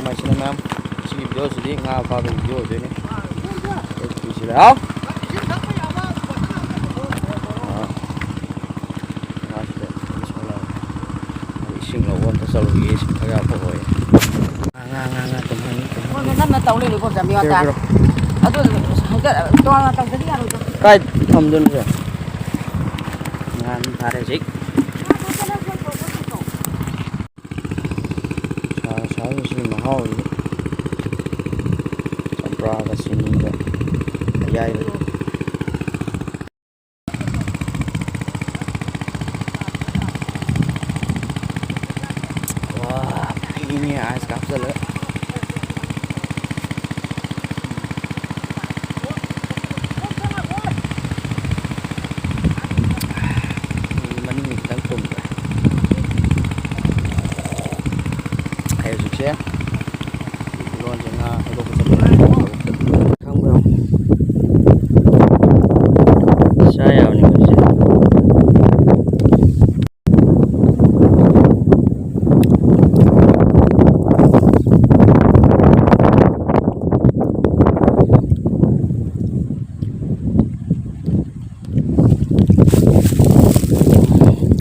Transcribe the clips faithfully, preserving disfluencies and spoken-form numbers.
ꯃꯥꯏꯁꯤꯅ ꯃꯌꯥꯝ, ꯁꯤꯒꯤ ꯚꯤꯗꯤꯑꯣꯁꯤꯗꯤ ꯉꯥ ꯐꯥꯕꯒꯤ ꯚꯤꯗꯤꯑꯣ ꯑꯣꯏꯗꯣꯏꯅꯤ꯫ ꯑꯩꯈꯣꯏ ꯄꯨꯈ꯭ꯔꯤꯁꯤꯗ꯫ ꯍꯥꯎ! ꯑꯥ꯫ ꯉꯥꯁꯤꯗ ꯏꯁꯤꯡ ꯂꯧꯕ ꯑꯝꯇ ꯆꯠꯂꯨꯈꯤꯒꯦ꯫ ꯏꯁꯤꯡ ꯊꯛ ꯌꯥꯕ ꯑꯣꯏꯌꯦ꯫ ꯉꯥ, ꯉꯥ, ꯉꯥ, ꯉꯥ, ꯇꯨꯝꯍꯟ, ꯇꯨꯝꯍꯟ꯫ ꯃꯣꯏꯅ ꯅꯝꯅ ꯇꯧ ꯂꯩꯔꯦꯀꯣ, ꯖꯥꯃꯤꯌꯥ ꯇꯥ꯫ ꯄꯤꯔꯛꯑꯣ, ꯄꯤꯔꯛꯑꯣ꯫ ꯑꯗꯨ ꯍꯟꯗꯛ ꯇꯣꯉꯥꯟꯅ ꯇꯧꯗꯗꯤ ꯌꯥꯔꯣꯏꯗ꯫ ꯀꯥꯏ ꯊꯝꯗꯣꯏꯅꯣ ꯁꯦ? ꯉꯥ ꯑꯗꯨꯝ ꯐꯥꯔꯦ ꯍꯧꯖꯤꯛ꯫ ꯁꯥꯒ ꯁꯥꯕꯁꯤꯒꯤ ꯃꯍꯥꯎꯁꯤꯗꯤ꯫ ꯆꯝꯄ꯭ꯔꯥꯒ ꯆꯤꯅꯤꯒ ꯑꯌꯥꯏꯕ꯫ ꯋꯥ, ꯐꯩꯅꯦ, ꯑꯥꯏꯁ ꯀꯥꯞꯆꯜꯂꯒ꯫ ꯃꯅꯤꯡ ꯈꯤꯇꯪ ꯀꯨꯝꯈ꯭ꯔꯦ꯫ ꯑꯩ ꯍꯧꯖꯤꯛꯁꯦ ꯂꯣꯟꯁꯦ ꯉꯥ ꯍꯩꯗꯣꯛꯄ ꯆꯠꯄ ꯈꯪꯕ꯭ꯔꯣ? ꯆꯥ ꯌꯥꯕꯅꯤ ꯍꯧꯖꯤꯛꯁꯦ꯫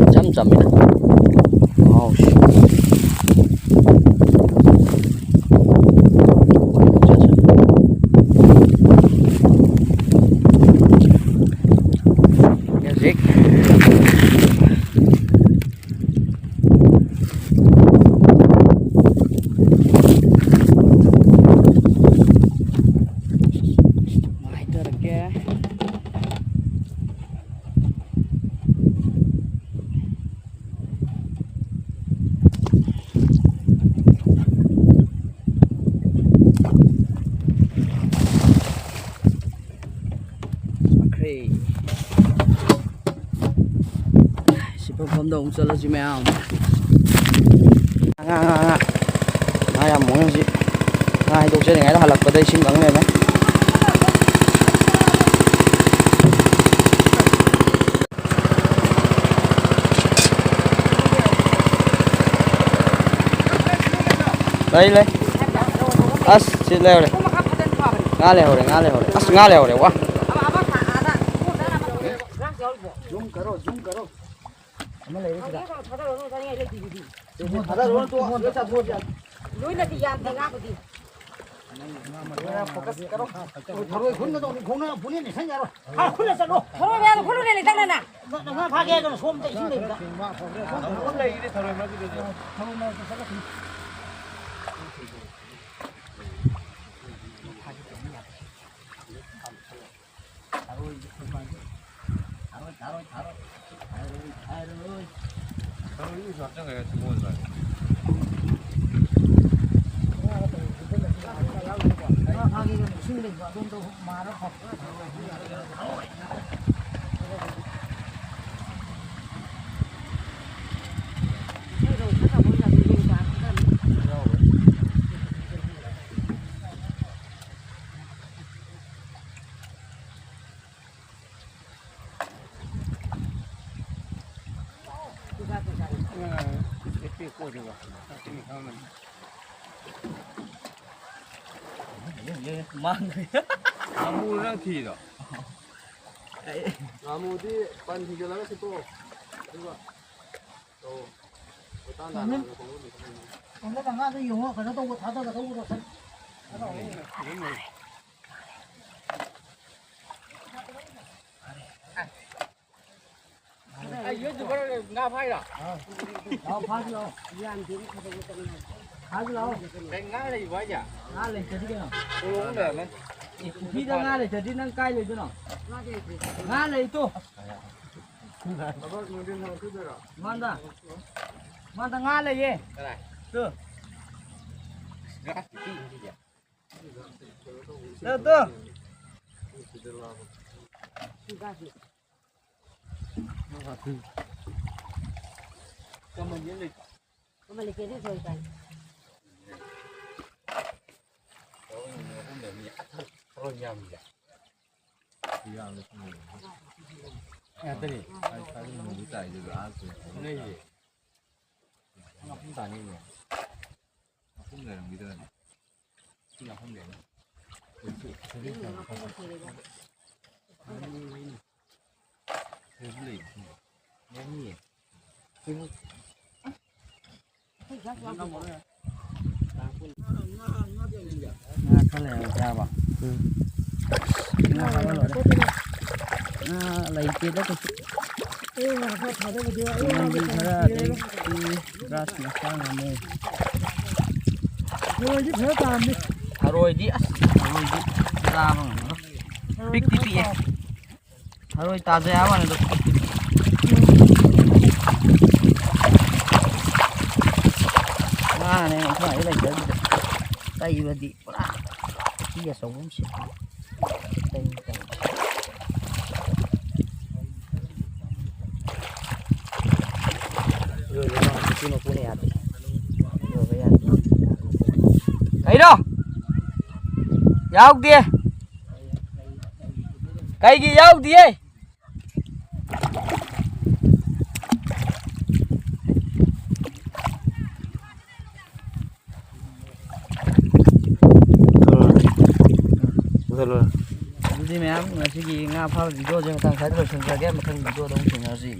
ꯏꯆꯝ ꯆꯝꯃꯤꯗ ꯃꯍꯥꯎꯁꯤ꯫ ꯍꯧꯖꯤꯛ ꯍꯥꯏꯊꯔꯛꯀꯦ꯫ ꯆꯥꯈ꯭ꯔꯦ꯫ ꯁꯤ ꯃꯐꯝꯗ ꯑꯃꯨꯛ ꯆꯠꯂꯁꯤ ꯃꯌꯥꯝ꯫ ꯉꯥ, ꯉꯥ, ꯉꯥ꯫ ꯉꯥ ꯌꯥꯝ ꯃꯣꯏ ꯍꯧꯖꯤꯛ꯫ ꯉꯥ ꯍꯩꯗꯣꯛꯆꯔꯤꯉꯩꯗ ꯍꯜꯂꯛꯄꯗ ꯏꯁꯤꯡ ꯈꯪ ꯂꯩꯔꯝꯃꯦ꯫ ꯂꯩ, ꯂꯩ꯫ ꯑꯁ, ꯁꯤ ꯂꯩꯍꯧꯔꯦ꯫ ꯉꯥ ꯂꯩꯍꯧꯔꯦ, ꯉꯥ ꯂꯩꯍꯧꯔꯦ꯫ ꯑꯁ, ꯉꯥ ꯂꯩꯍꯧꯔꯦ, ꯋꯥ꯫ ꯖꯨꯝ ꯀꯔꯣ, ꯖꯨꯝ ꯀꯔꯣ꯫ ꯑꯃ ꯂꯩꯔꯦ ꯁꯤꯗ꯫ ꯊꯥꯗꯔꯨꯔꯅꯨ, ꯆꯥꯅꯤꯡꯉꯥꯏ ꯂꯩꯇꯦ ꯁꯤꯗꯤ꯫ ꯊꯥꯗꯔꯨꯔꯅꯨ, ꯇꯣꯛꯑꯣ, ꯂꯣꯏ ꯆꯥꯊꯣꯛꯑꯁꯤ꯫ ꯂꯣꯏꯅꯗꯤ ꯌꯥꯝꯗꯦ ꯉꯥꯕꯨꯗꯤ꯫ ꯊꯔꯣꯏ ꯈꯨꯟꯒꯗꯧꯅꯤ, ꯈꯣꯡꯅ ꯄꯨꯅꯦ ꯅꯤꯡꯁꯤꯡ ꯌꯥꯔꯣꯏ꯫ ꯍꯥ, ꯈꯨꯜꯂ ꯆꯠꯂꯣ꯫ ꯊꯔꯣꯏ ꯃꯌꯥꯝꯗꯣ ꯈꯨꯜꯂꯨꯅꯦ, ꯂꯩꯇꯅꯅ꯫ ꯅ-, ꯅ-, ꯉꯥ ꯐꯥꯒꯦ ꯍꯥꯏꯗꯅ ꯁꯣꯝꯗ ꯏꯁꯤꯡ ꯂꯩꯕꯗ꯫ ꯊꯔꯣꯏ ꯃꯔꯛꯇꯨꯗ ꯆꯠꯂꯣ꯫ ꯊꯔꯣꯏ ꯃꯔꯛꯇ ꯆꯠꯂꯣ꯫ ꯊꯔꯣꯏ, ꯊꯔꯣꯏ, ꯊꯔꯣꯏ, ꯊꯔꯣꯏ, ꯊꯔꯣꯏ꯫ ꯊꯔꯣꯏ ꯏꯁꯤꯡꯁꯨ ꯍꯥꯞꯆꯤꯟꯈ꯭ꯔꯦ, ꯊꯨꯝꯃꯣꯏ ꯂꯣꯏꯔꯦ꯫ ꯉꯥ ꯐꯥꯒꯦ ꯍꯥꯏꯗꯅ ꯏꯁꯤꯡ ꯂꯩꯕ ꯑꯗꯣꯝꯗ ꯃꯥꯔ ꯐꯥꯎ꯫ ꯃꯥꯡꯈ꯭ꯔꯦ꯫ ꯉꯥꯃꯨꯔꯣ ꯅꯪ ꯊꯤꯔꯤꯗꯣ? ꯉꯥꯃꯨꯗꯤ ꯄꯟ ꯊꯤꯡꯖꯤꯜꯂꯒ ꯁꯤꯠꯇꯣꯛꯑꯣ꯫ ꯑꯗꯨꯒ ꯇꯧ꯫ ꯀꯣꯏꯇꯥꯟ ꯇꯥꯟꯅꯔꯒ ꯄꯪꯒꯨꯝ ꯁꯣꯝꯗ ꯃꯉꯥꯗ ꯌꯦꯡꯉꯣ, ꯀꯩꯅꯣ ꯇꯧꯕ, ꯊꯥꯗꯒꯗꯧꯕꯗꯣ꯫ ꯑꯩ ꯌꯨꯇ꯭ꯌꯨꯕꯔ ꯉꯥ ꯐꯥꯏꯔꯣ? ꯂꯥꯎ, ꯐꯥꯁꯤ ꯂꯥꯎ꯫ ꯐꯥꯁꯤ ꯂꯥꯎ꯫ ꯀꯩ ꯉꯥ ꯂꯩꯕ ꯍꯥꯏꯁꯦ? ꯉꯥ ꯂꯩꯇ꯭ꯔꯗꯤ ꯀꯩꯅꯣ? ꯄꯣꯔꯣꯝ ꯂꯩꯔꯝꯃꯦ꯫ ꯑꯦ, ꯄꯨꯈ꯭ꯔꯤꯗ ꯉꯥ ꯂꯩꯇ꯭ꯔꯗꯤ ꯅꯪ ꯀꯥꯏ ꯂꯩꯗꯣꯏꯅꯣ? ꯉꯥ ꯂꯩ ꯇꯨ꯫ ꯊꯕꯛ ꯅꯨꯡꯊꯤꯟ ꯊꯕꯛ ꯁꯨꯗꯣꯏꯔꯣ? ꯃꯥꯟꯗ꯫ ꯃꯥꯟꯗ ꯉꯥ ꯂꯩꯌꯦ꯫ ꯀꯗꯥꯏ? ꯇꯨ꯫ ꯉꯥ ꯄꯤꯛꯏꯁꯦ꯫ Two, two. ꯀꯃꯟ ꯌꯦꯟ ꯂꯩꯇ꯭ꯔꯣ? ꯀꯃꯟ ꯂꯩꯇꯦ, ꯑꯗꯨ ꯊꯣꯏ ꯇꯥꯏ꯫ ꯉꯥꯛꯇꯅꯤ꯫ ꯂꯩꯌꯦ꯫ ꯃꯄꯨꯝ ꯇꯥꯅꯤꯡꯉꯦ꯫ ꯃꯄꯨꯝ ꯂꯩꯔꯝꯈꯤꯗ꯭ꯔꯅꯦ? ꯉꯥ ꯈꯔ ꯂꯩꯔꯒ ꯆꯥꯕ꯫ ꯎꯝ꯫ ꯉꯥ ꯐꯥꯕ ꯂꯣꯏꯔꯦ꯫ ꯉꯥ ꯂꯩꯇꯦꯗ ꯀꯩꯁꯨ꯫ ꯇꯨꯡꯍꯟꯕꯤ ꯈꯔ, ꯑꯗꯩ ꯒ꯭ꯔꯥꯁ ꯃꯆꯥ ꯉꯥꯃꯨ꯫ ꯊꯔꯣꯏꯗꯤ ꯐꯖ ꯇꯥꯔꯝꯅꯤ꯫ ꯊꯔꯣꯏꯗꯤ ꯑꯁ, ꯊꯔꯣꯏꯗꯤ ꯆꯥꯕ ꯉꯝꯃꯔꯣꯏ꯫ ꯄꯤꯛꯇꯤ ꯄꯤꯛꯑꯦ꯫ ꯊꯔꯣꯏ ꯇꯥꯖꯩ ꯍꯥꯏꯕ ꯋꯥꯅꯤꯗ꯫ ꯉꯥꯅꯦ ꯑꯩꯈꯣꯏ ꯂꯩꯖꯕꯤꯗ꯫ ꯇꯩꯕꯗꯤ ꯄꯨꯔꯥ ꯄꯨꯈ꯭ꯔꯤ ꯑꯆꯧꯕ ꯑꯃ ꯁꯤꯜꯂꯤ꯫ ꯇꯩ ꯇꯧꯔꯤꯁꯦ꯫ ꯏꯔꯣꯏꯕ ꯌꯥꯎꯔꯗꯤ ꯅꯨꯄꯤ ꯃꯄꯨꯅ ꯌꯥꯗꯦ꯫ ꯏꯔꯣꯏꯕ ꯌꯥꯗꯦ꯫ ꯀꯩꯅꯣ? ꯌꯥꯎꯗꯦ꯫ ꯀꯩꯒꯤ ꯌꯥꯎꯗꯤꯌꯦ? ꯑꯗꯨꯗꯤ ꯃꯌꯥꯝ, ꯉꯁꯤꯒꯤ ꯉꯥ ꯐꯥꯕ video ꯁꯦ ꯃꯇꯥꯡ ꯁ꯭ꯋꯥꯏꯗ ꯂꯣꯏꯁꯤꯟꯖꯔꯒꯦ꯫ ꯃꯊꯪ video ꯗ ꯑꯃꯨꯛ ꯊꯦꯡꯅꯔꯁꯤ꯫